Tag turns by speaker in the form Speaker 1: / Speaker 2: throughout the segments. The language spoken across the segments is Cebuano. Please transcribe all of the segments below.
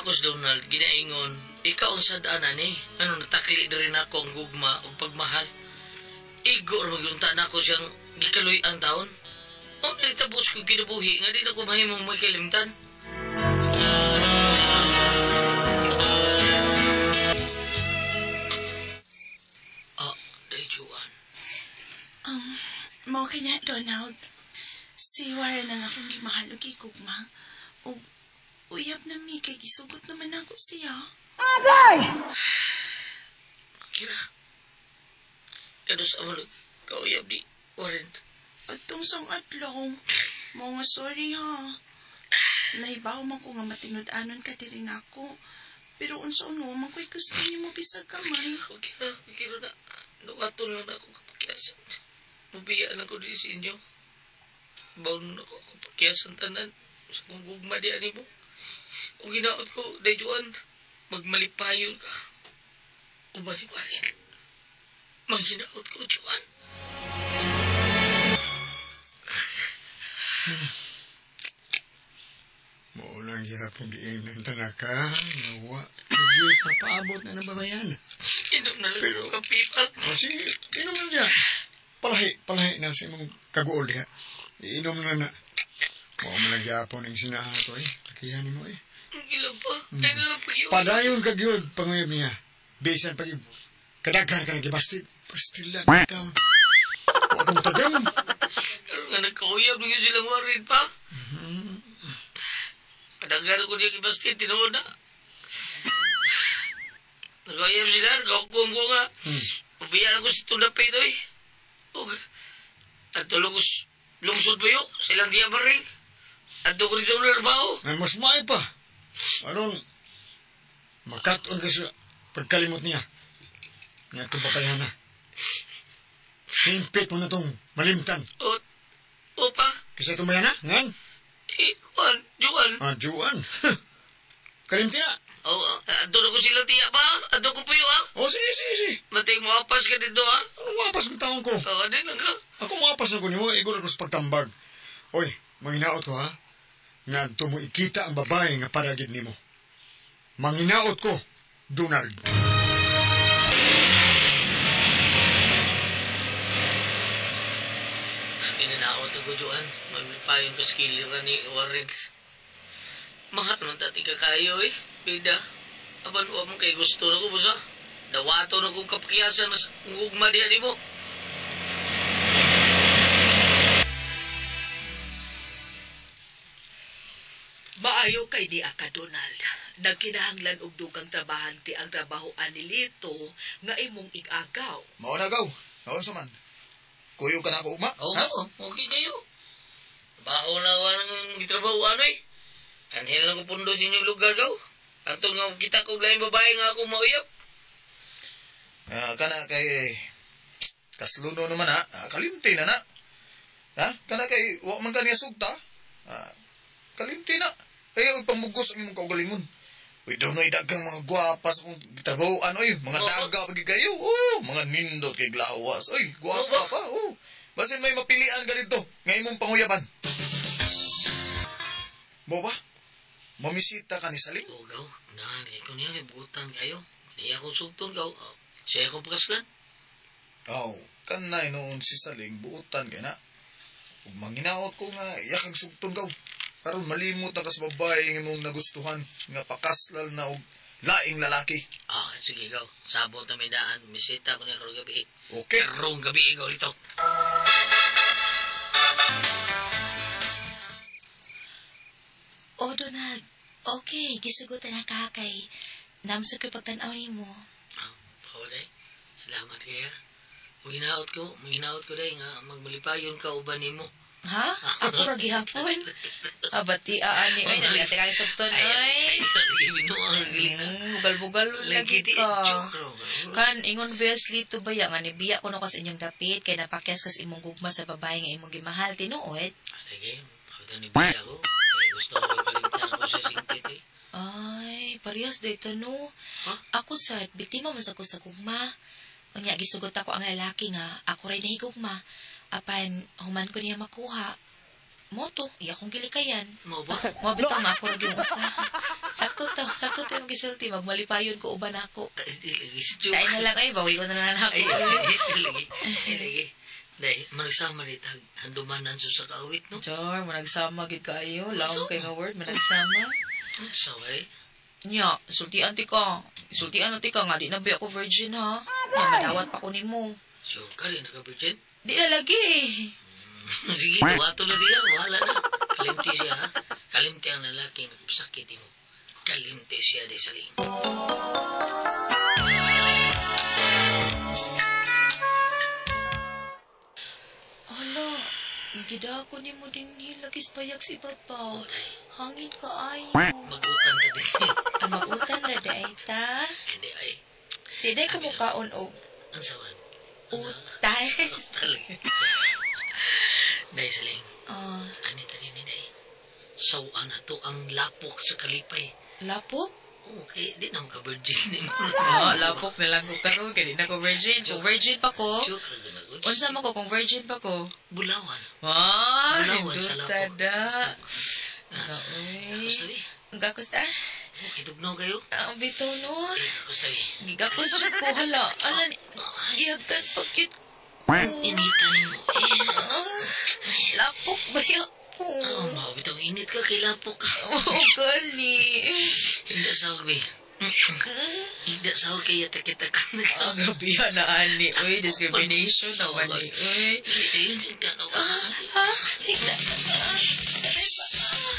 Speaker 1: Nako si Donald, ginaingon, ikaw ang sadana ni. Ano, natakli diri nako ang gugma o pagmahal. Igo ra magyunta nako siyang gikaluy ang taon. O nalitabos ko kinabuhi nga di na ko mahimong may kalimtan. Ah, day Juan.
Speaker 2: Mao kanya, Donald. Si Warren ang akong gimahal og gigugma. Og uyab na mi kay gisugot naman ako siya.
Speaker 1: Kira. Kadus amo kauyab di Warren.
Speaker 2: Atong sang adlaw, mao nga sorry ha. Nahibaw man ko nga matinud-anon ka diri nako. Pero unsa no, man ko'y gusto nimo bisag gamay.
Speaker 1: Okay ra, okay ra na. Nukaton lang na ako kapakyasan. Mubiya na ko di sa inyo. Baon na ako kapakyasan tanan. Sa kong gugma di ani mo. Kung ginaot ko, day Juan, magmalipayon ka. Uba si Warren. Manghinaot ko, Juan.
Speaker 3: Maulang gihapon giingnan tanaka. Nawa. Sige, papaabot na ng babayan.
Speaker 1: Inom na lang
Speaker 3: Pero-
Speaker 1: ko kape pa.
Speaker 3: Kasi, inom na niya. Palahi, palahi na sa imong kaguol diha. Iinom na na. Mao man lang gihapon ang sinaha ko eh. Lakihan nimo eh.
Speaker 1: Ang ilang pa. Kaya na lang pag-iwan.
Speaker 3: Padayon ka gyud panguyab niya. Bisan pag kadaghan ka nagibastig. Pastilan taon. Wa ka mutagam.
Speaker 1: Pero nga nagkauyab na yun silang Warren pa. Kadaghan ko niya kibasti, tinuod na. Nagkauyab sila, nagkahukom ko nga. Ubiyan ako sa Tundapit, oy. Ug, at tulong ko lungsod pa yun, silang diya pa rin. At ko rito ng trabaho.
Speaker 3: Ay, mas maay pa. Aron, makat-on ka sa pagkalimot niya. Nga itong pabayana. Himpit mo na itong malimtan.
Speaker 1: O, opa,
Speaker 3: Kasi itong bayana, ngan?
Speaker 1: eh, Juan, Juan.
Speaker 3: Ah, Juan. Kalimti na.
Speaker 1: O, ato na ko silang tiya pa. Ato ko pa yun, ah.
Speaker 3: O, sige, sige, sige.
Speaker 1: Matay mo apas ka dito, ah.
Speaker 3: Ano mapas ng taon ko?
Speaker 1: O, ano lang ka?
Speaker 3: Ako mapas na ko nimo, igol ako sa pagtambag. Oy, manginaot ko ha. Nga mo ikita ang babae nga paragid nimo. Manginaot ko, Donald.
Speaker 1: Inanaot ako, Joan. Maglipayon ka sa kiliran ni Warren. Mahal man tati ka kayo, eh. Bida. Apan, wa mo kay gusto na ko, busa. Dawato na kong kapakiyasan na sa gugma diya ni mo.
Speaker 4: Maayo kay ni ka, Donald. Nagkinahanglan og dugang trabahante ang trabahoan ni Lito nga imong igagaw.
Speaker 5: Mao na gaw. Naon sa man. Kuyo ka na ako ugma.
Speaker 1: Oo,
Speaker 5: Ha?
Speaker 1: okay kayo. Trabaho na ako ng gitrabaho, ano eh. Anhel lang ko pundo sa inyong lugar, gaw. Antong nga kita ko laing babae nga ako mauyap.
Speaker 5: Ah, kana kay kasluno naman ha. Ah, kalimti na na. Ha? Kana kay wa man kaniya sugta. Ah, kalimti na. Ayaw pamugos ang imong kaugalingon. Uy, daw na daghang mga gwapa sa akong trabahoan, oy, mga
Speaker 1: Oo.
Speaker 5: daga pagi kayo. Oh, mga nindot kay glawas. Oy, gwapa
Speaker 1: Oo ba?
Speaker 5: pa. Oh. Basin may mapilian ka dito nga imong panguyaban. Mo ba? Mamisita ka ni Salim?
Speaker 1: Oo, gaw. Na, ko niya, may buutan kayo. Hindi akong sugton, gaw. Oh, siya akong pakaslan.
Speaker 5: Aw, kanay noon si Saling buutan kay na. Ug manginaot ko nga yakang sugton gaw. Aron malimot na ka sa babae nga imong nagustuhan nga pakaslal na og laing lalaki.
Speaker 1: Ah, sige, gaw. Sabot na may daan. Misita ko niya karong gabi.
Speaker 5: Okay.
Speaker 1: Karong gabi, gaw, dito.
Speaker 6: O, Donald, okay, gisugutan na ka kay namsog ko pagtan-aw nimo.
Speaker 1: Ah, oo, day. Salamat kaya. Manginaot ko, day, nga magmalipayon ka uban nimo.
Speaker 6: Ha? Ako ra gihapon. Abati aani oy, dali ate kay sugton
Speaker 1: Ay,
Speaker 6: oy.
Speaker 1: ay, binuang galing na.
Speaker 6: Bugal-bugal lagi
Speaker 1: Lagi di,
Speaker 6: ka.
Speaker 1: joke raw.
Speaker 6: Kan ingon bes lito ba ya nga nibiya ko no kas inyong dapit kay napakyas kas imong gugma sa babae nga imong gimahal tinuod.
Speaker 1: Lagi, pagka ni Biya ko, eh, gusto ko kalimtan ako sa singpit eh.
Speaker 6: Ay, parehas dito no.
Speaker 1: Ha?
Speaker 6: Ako sad biktima man sa ko sa gugma. Unya gisugot ako ang lalaki nga ako ray nahigugma. Apan human ko niya makuha. Moto, iya kong gilikayan.
Speaker 1: Mo ba?
Speaker 6: Mo bitaw nga ako ra gyud usa. Sakto to, sakto to imong gisulti magmalipayon ko uban ako.
Speaker 1: Lagi.
Speaker 6: Sa na lang ay bawi ko na lang ako.
Speaker 1: Ay, lagi. Ay, lagi. Day, managsama ni tag handumanan sa kaawit, no?
Speaker 6: Char, managsama gid kaayo, laom kay nga word managsama.
Speaker 1: Saway.
Speaker 6: Nya, sultian ti ka. Sultian na ti ka nga di na ba ako virgin ha. Nya madawat pa ko nimo.
Speaker 1: Sure ka rin, naka-virgin?
Speaker 6: Di na lagi.
Speaker 1: Sige, duwato na siya. Wala na. Kalimti siya, ha? Kalimti ang lalaki nagpasakit mo. Kalimti siya di saling.
Speaker 6: Hala, gida ko nimo din hilagis payag si ibabaw. Hangin ka ayo.
Speaker 1: Magutan ta din.
Speaker 6: Ang magutan ra di ay ta.
Speaker 1: Hindi ay.
Speaker 6: Di day ko mukaon og
Speaker 1: Ang sawan.
Speaker 6: utay.
Speaker 1: Talaga. Day saling.
Speaker 6: Ah,
Speaker 1: Ani ta din day. Sawaan na to ang lapok sa kalipay.
Speaker 6: lapok?
Speaker 1: Okay, di na ka-virgin ni mo.
Speaker 6: Oh, lapok na lang ko karon kay di na ko virgin. Kung virgin pa ko.
Speaker 1: Joke ra gud ako.
Speaker 6: Unsa man ko kung virgin pa ko?
Speaker 1: Bulawan.
Speaker 6: Ah,
Speaker 1: Bulawan sa lapok.
Speaker 6: tada.
Speaker 1: Ako
Speaker 6: Uy.
Speaker 1: sabi.
Speaker 6: Ang gakos ta?
Speaker 1: Okay, tugnaw kayo.
Speaker 6: Ang bitaw no.
Speaker 1: Ako sabi.
Speaker 6: Gigakos jud ko hala. Ala ni gihagkan pa cute.
Speaker 1: Initan mo. Eh.
Speaker 6: Ah, lapok ba ya?
Speaker 1: Oh, mao bitong init ka kay lapok.
Speaker 6: Oh, gani.
Speaker 1: Hindi sa og Hindi sa og kaya takita ka.
Speaker 6: Ang gabi na ani. Uy, discrimination naman ni. Uy. Ah, higla. Ah, aray pa. Ah.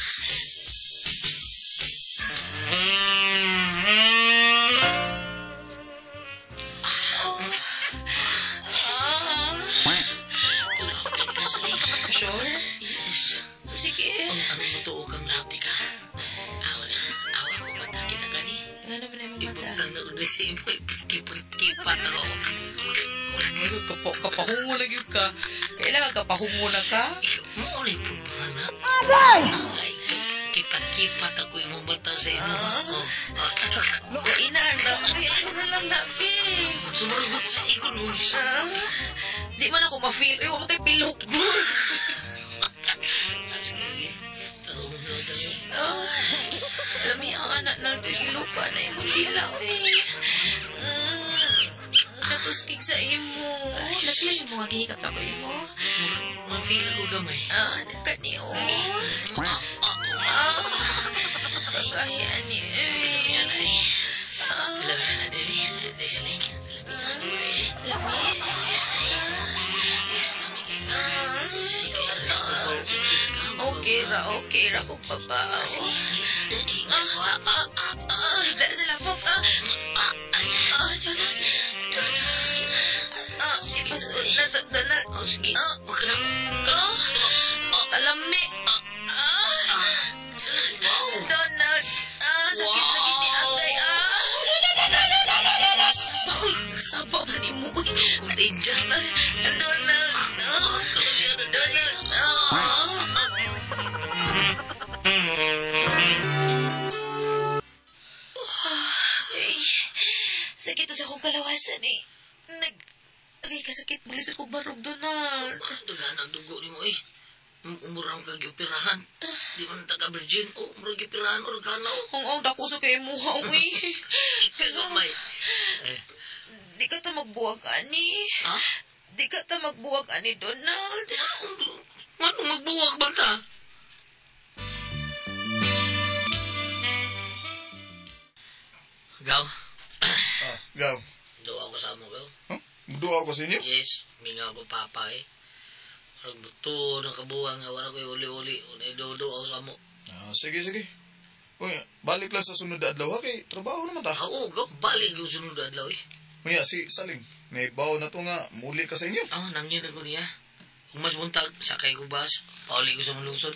Speaker 6: Sure?
Speaker 1: Yes.
Speaker 6: Sige.
Speaker 1: Ang ano mo tuo kang lapti ka? Awa na. Awa ko mata kita gani.
Speaker 6: Nga naman ay mata.
Speaker 1: Ibutang na ko na sa imo. Kipat ako.
Speaker 6: Kapahungo na gyud ka. Kailangan kapahungo na ka.
Speaker 1: Mo ulit po pa na. Ay, kipat-kipat ako imong mata sa imo. Oh.
Speaker 6: Ina na. Uy, ako na lang na, be.
Speaker 1: Sumurugot sa ikon mo.
Speaker 6: Ah, di man ako ma-feel. Uy, wala tayo pilok.
Speaker 1: Sige, sige. Tarong na tayo.
Speaker 6: Ah, lami ang anak ng ilo ka na imong dila, uy. Natuskig sa imo. Na-feel mo nga gihikap ako imo.
Speaker 1: Ma-feel ako gamay.
Speaker 6: Ah, kani, oh. Ah, kagahian ni, uy. Ah,
Speaker 1: Lami na dili. Dahil sa link.
Speaker 6: lami. Ah, okay ra ko babaw. Ah, ah, ah, ah, higla sa lapok. Ah, ah, ah, Jonas, Jonas. Ah, ipasod na to, Donald.
Speaker 1: Oh, sige.
Speaker 6: Ah,
Speaker 1: Huwag ka na.
Speaker 6: ah, kalami. Ah, Donald. Ah, sakit lagi ni Agay. Ah, saba, uy. Saba ba ni mo, uy.
Speaker 1: Danger.
Speaker 6: Ah, Donald. Ah, Donald. Ah. Ay, sakit sa akong kalawasan eh. Agay kasakit, bilis akong barog, Donald.
Speaker 1: Dugaan ang dugo ni mo eh. Umurang ka gioperahan. Di man taga virgin. O, umurang gioperahan. Organo.
Speaker 6: Ang ang dako sa kay muha, uy.
Speaker 1: Ikagamay. Eh,
Speaker 6: Di ka ta magbuwag, ani.
Speaker 1: ha?
Speaker 6: Di ka ta magbuwag, ani, Donald.
Speaker 1: Ano magbuwag ba ta? Gaw.
Speaker 5: Ah, gaw.
Speaker 1: Duwa ko sa mo, gaw.
Speaker 5: Huh? Duwa ko sa inyo?
Speaker 1: Yes, mingaw ko papa eh. Parang buto ng kabuwang nga wala ko'y uli-uli. Unay dodo ako sa mo.
Speaker 5: Ah, sige, sige. Uy, balik lang sa sunod na adlaw ha, kay trabaho naman ta.
Speaker 1: Ah, oo, gaw. Balik yung sunod na adlaw eh.
Speaker 5: Uy, si Saling, may bawo na to nga muli ka sa inyo.
Speaker 1: Ah, nangyay na ko niya. Kung mas buntag, sakay ko bus. Pauli ko sa mga lungsod.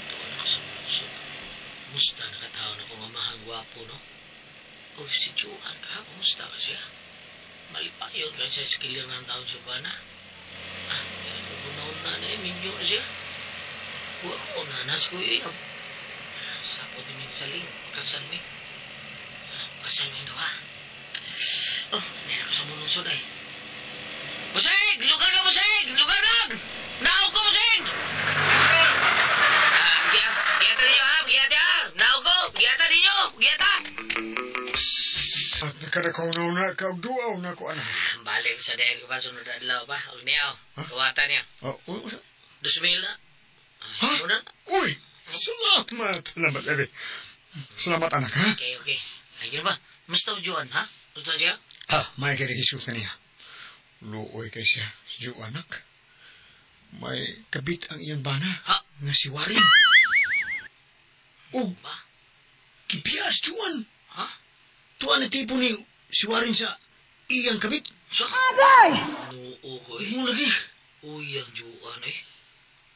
Speaker 1: Tuwan ako sa lungsod. Musta nakataon ako nga mahang gwapo, no? O, si Juan ka, kumusta ka siya? Malipayon ka siya, skiller ng taon siya ba na? Ah, kunaon na na, minyo siya. Wa ko na, nas ko iyab. Sapot ni saling. Kasal mi. Kasal mi doha. Oh, meron ko sa munungsod ay. Busig! Lugar ka, Busig! Lugar nag! Naog ko, Busig! Giyata ninyo, ha? Giyata, ha? Naog ko! Giyata ninyo! Giyata!
Speaker 3: At nakanakaw-na ka, og duaw na ko, anak.
Speaker 1: Balik sa dahil ko pa, sunod na adlaw pa. Huwag niya, oh. Tuwatan niya. 2,000 na.
Speaker 3: Ha? Uy! Salamat! Salamat, Ebe. Salamat, anak, ha?
Speaker 1: Okay, okay. Ay, gina ba? Musta Juan, ha? Musta siya?
Speaker 3: Ah, may kaya na niya. Luoy kay siya, si Juan, anak. May kabit ang iyang bana.
Speaker 1: Ha?
Speaker 3: Nga si Warin. Og,
Speaker 1: Ba?
Speaker 3: kipiyas, Juan.
Speaker 1: Ha?
Speaker 3: Tuan na tipo ni si Warin sa iyang kabit.
Speaker 1: Sa? Agay! Noo ko, eh.
Speaker 3: Mo lagi.
Speaker 1: Uy, ang Juan, eh.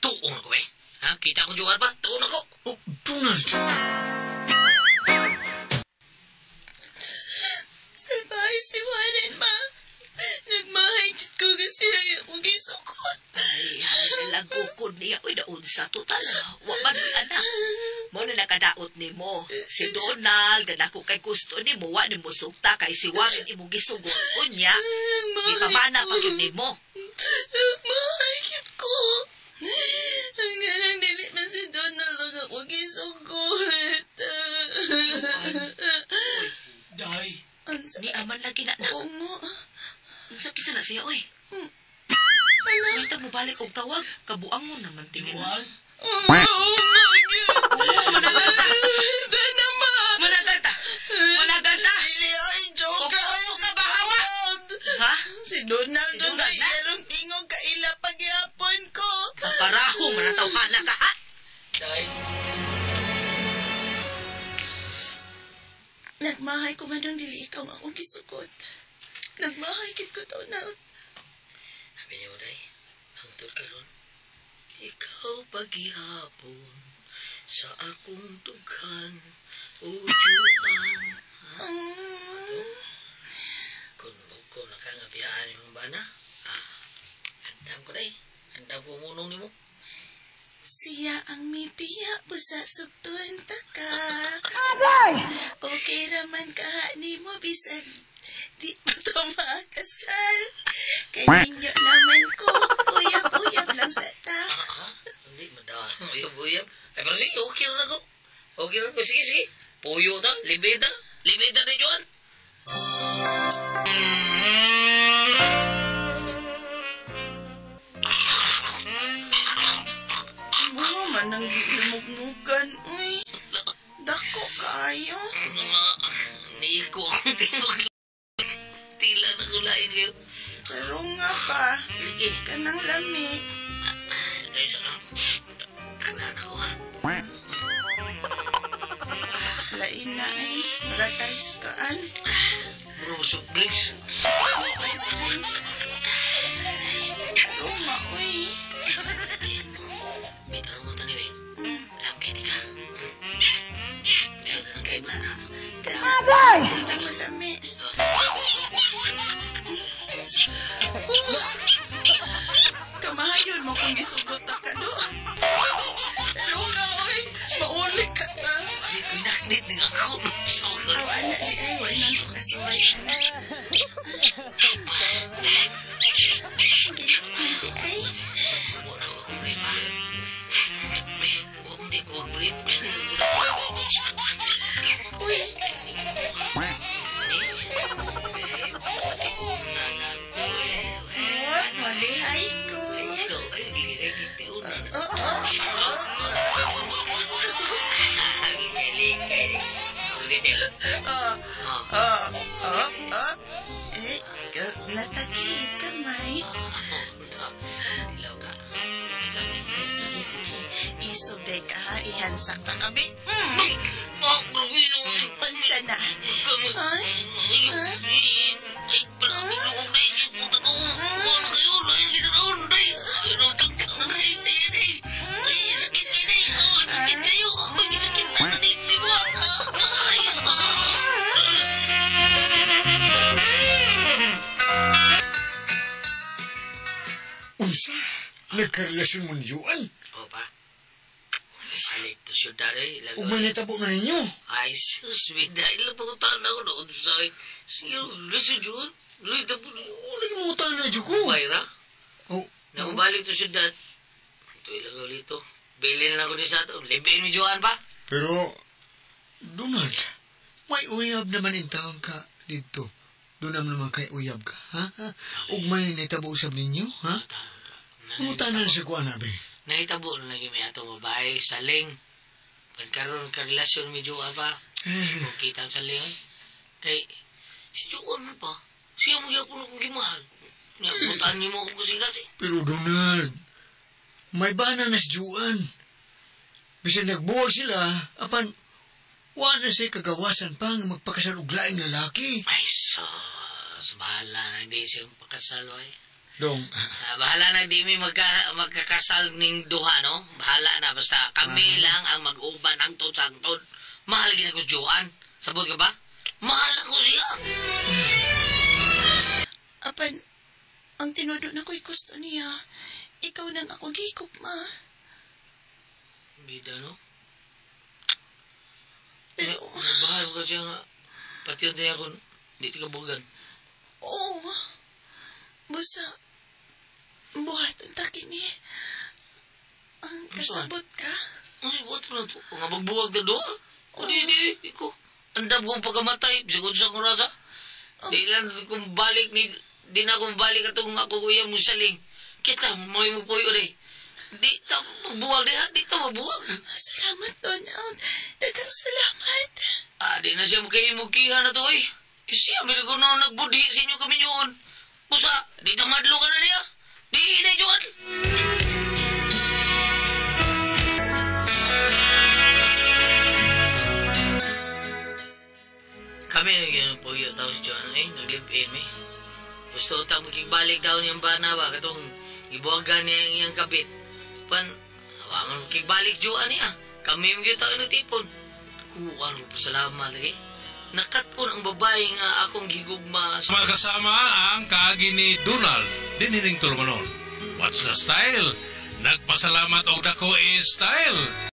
Speaker 1: Tuon ko, eh. Ha? Kita akong Juan ba? Tuon ako.
Speaker 3: Oh, Donald.
Speaker 2: Salbahe si Warren, ma. Nagmahay ko kasi ay akong gisukot.
Speaker 4: Ay, ay, kukod niya. Uy, naunsa to tala. Wa man uy, anak. Mo na nakadaot nimo. Si Donald, ganako kay gusto nimo, wa nimo sugta kay si Warren imo gisugot. Unya, gipamana pa gyud nimo.
Speaker 2: Nagmahay ko. Ang ganang dili man si Donald ang akong gisugot.
Speaker 1: Day.
Speaker 2: Unsa?
Speaker 4: Ni aman lagi na na.
Speaker 2: Oo mo.
Speaker 4: Unsa kisa na siya, oy.
Speaker 2: Hala.
Speaker 4: Wait, mo balik og tawag. Kabuang mo naman tingin.
Speaker 1: Juan?
Speaker 2: Oh, my God.
Speaker 4: Managanta.
Speaker 2: Dana, ma.
Speaker 4: Managanta. Managanta.
Speaker 2: Dili ay joke.
Speaker 4: Opo, ka ba, hawa? Ha?
Speaker 2: Si Donald
Speaker 4: Si Donald
Speaker 2: ay
Speaker 4: na?
Speaker 2: yarong tingog kaila pagyapon ko.
Speaker 4: Paraho, manatawhana ka, ha?
Speaker 1: Day.
Speaker 2: Nagmahay ko man dili ikaw ang akong gisugot. Nagmahay kit ko, Donald.
Speaker 1: Sabi niyo, Day, hangtod karon, ikaw paghihapon sa akong dughan, o Juan. Ha? Kung ko nakangabiyaan imong bana, andam ko, Day. Andam ko munong nimo.
Speaker 2: Siya ang mipiya busa subtuan ta ka. Agay! Okay raman ka nimo bisag di pa to makasal. Kay minyo naman ko, uyab-uyab lang sa ta.
Speaker 1: Hindi, madaan. Uyab-uyab. Ay, pero sige, okay rin ako. Okay rin ako. Sige, sige. Puyo ta, libida. Libida ni Juan.
Speaker 2: Mga man ang giilmugmugan, uy. Dako kaayo.
Speaker 1: Niiko ang tingog. Tila na kulain kayo.
Speaker 2: Pero nga pa,
Speaker 1: Sige.
Speaker 2: kanang lami.
Speaker 1: Dahil sa taklaan ako, ha?
Speaker 2: Lain na eh. Murag ice kaan.
Speaker 1: Mura mo soft drinks.
Speaker 2: Ice drinks. Pero nga, uy.
Speaker 1: May tanong mo tani, eh. Alam kayo, di ka.
Speaker 2: Kana, kana, kana malami. Kamahayon mo kung gisugot ka do. Pero nga, uy. Mauli ka ta.
Speaker 1: Pinaknit ni ako.
Speaker 2: Aw, ana, di ay, wala nang kasuway, ana. Di ay.
Speaker 1: Wala ko akong brief, ha? May, hindi ko mag-brief.
Speaker 2: Uy, what? Malihay ko.
Speaker 1: Ikaw, ay, nagliligay,
Speaker 2: Oh, oh, oh. Oh, oh, oh, oh. Eh, natakilid kamay. Ay, sige, sige. Isog day ka ha. Ihansak ta kami. Unsa na? Ay, ha?
Speaker 3: Unsa? Nagkarelasyon mo ni Juan?
Speaker 1: O ba? Balik to siya syudad eh.
Speaker 3: Ug may nitabo na ninyo.
Speaker 1: Ay, sus, bida. Ilang pangutan ako na unsay. Sige, listen, Jun. Lito po.
Speaker 3: Lagi mo utana jud ko.
Speaker 1: Bayra.
Speaker 3: Oh,
Speaker 1: Nakubalik to syudad. Ito ilang ulit to. Bilin lang ko ni sa ato. Libiin mi Joan pa.
Speaker 3: Pero, Donald, may uyab naman in taon ka dito. Doon naman kay uyab ka, ha? Ug may nitabo usab ninyo, ha? Pangutana na siya ko, ana, be.
Speaker 1: Nahitabo na lagi may atong babae, saling. Pagkaroon ka relasyon mi Joan pa. Kung kita ang saling. Kay, si Joan man pa. Siya mo gyapon ako gimahal. Nya, butaan nimo ako kasi kasi.
Speaker 3: Pero Donald, may bana na si Juan. Bisan nagbuwag sila, apan, wa na siya kagawasan pa nga magpakasal og laing lalaki.
Speaker 1: Ay, sus, bahala na di siyang pakasal, oy.
Speaker 3: Dong,
Speaker 1: Ah, bahala na di mi magkakasal ning duha, no? Bahala na, basta kami lang ang mag-uban hangtod sa hangtod. Mahal gina ko si Joan. Sabot ka ba? Mahal ako siya.
Speaker 2: Apan, ang tinudo na ko'y gusto niya. Ikaw nang ako gikugma.
Speaker 1: Bida, no?
Speaker 2: Pero,
Speaker 1: Nagbahan ko siya nga. Pati yun din ako, di ka bugan.
Speaker 2: oo. Busa, buhat ang takini. Ang kasabot ka.
Speaker 1: Ay, buhat na to. Nga magbuwag na doa. O di, di, iko. Andam kong pagkamatay. Bisag sa kurasa. Di lang kung balik ni, di na kung balik atong ako kuya mo saling. Kita, may mo po yun eh. Di ta magbuwag di ha, di ta magbuwag.
Speaker 2: Salamat, Donald. Daghang salamat.
Speaker 1: Ah, di na siya makihimukihan na to eh. Eh, siya, may ko na nagbudhi sa inyo kami yun. Pusa, di ta madlo ka na niya. Di na yun. Kami yun po yun tao si Joan eh, nag-live-in eh. Gusto ta makigbalik daw niyang bana ba, katong ibuwagan niya ang iyang kapit. Pan, wa man makigbalik Joan niya. Kami mga tao nagtipon. Kuwan ko pasalamat lagi. Nakat-on ang babae nga akong gigugma sa
Speaker 7: Magkasama ang kaagi ni Donald dinining tulumanon. What's the style? Nagpasalamat og dako is style.